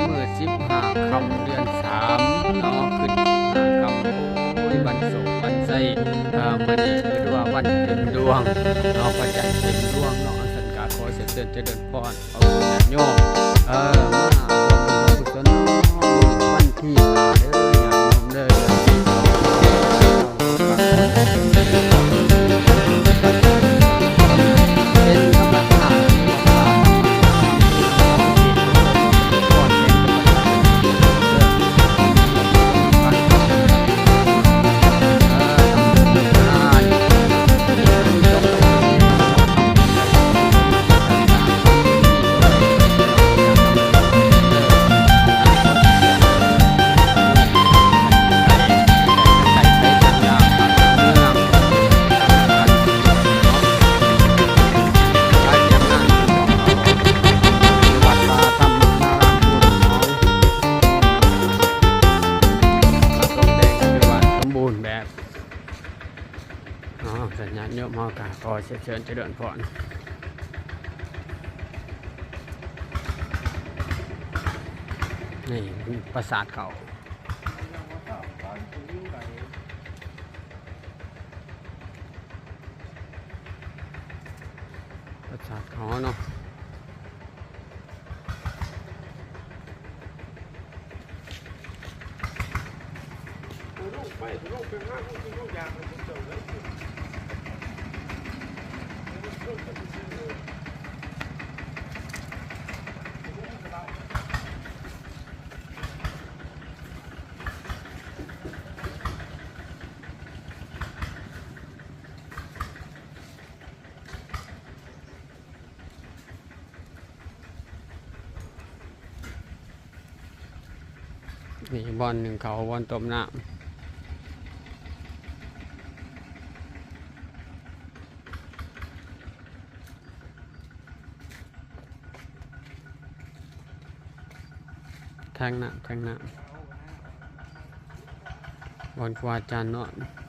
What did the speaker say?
ມື້ສິບຫ້າຄ່ຳເດືອນສາມເນາະ ຂຶ້ນສິບຫ້າຄ່ຳ ໂອ້ຍ ວັນໂຊກວັນໄຊ ເອີ ມື້ນີ້ຖືວ່າວັນເຕັມດວງເນາະ ພະຈັນເຕັມດວງເນາະ ຊັ້ນກະຂໍເຊີນເຊີນຈະເລີນພອນ ຂອບຄຸນຍາດໂຍມ ເອີ ມາຮ່ວມບຸນຮ່ວມກຸສົນເນາະ ມື້ວັນທີຫ້າເດີ ຍາດໂຍມເດີ ເປັນທຳມະຊາດ ເນາະ ຍາດໂຍມເຮົາກະຂໍເຊີນຈະເລີນພອນ ນີ້ປາສາດເກົ່າ ປາສາດເກົ່າເນາະ. ນີ້ບ່ອນໜຶ້ງເຂົ້າ ບ່ອນຕົ້ມນ້ຳ ແທງນ້ຳ ແທງນ້ຳ ບ່ອນຄູອາຈານນອນ.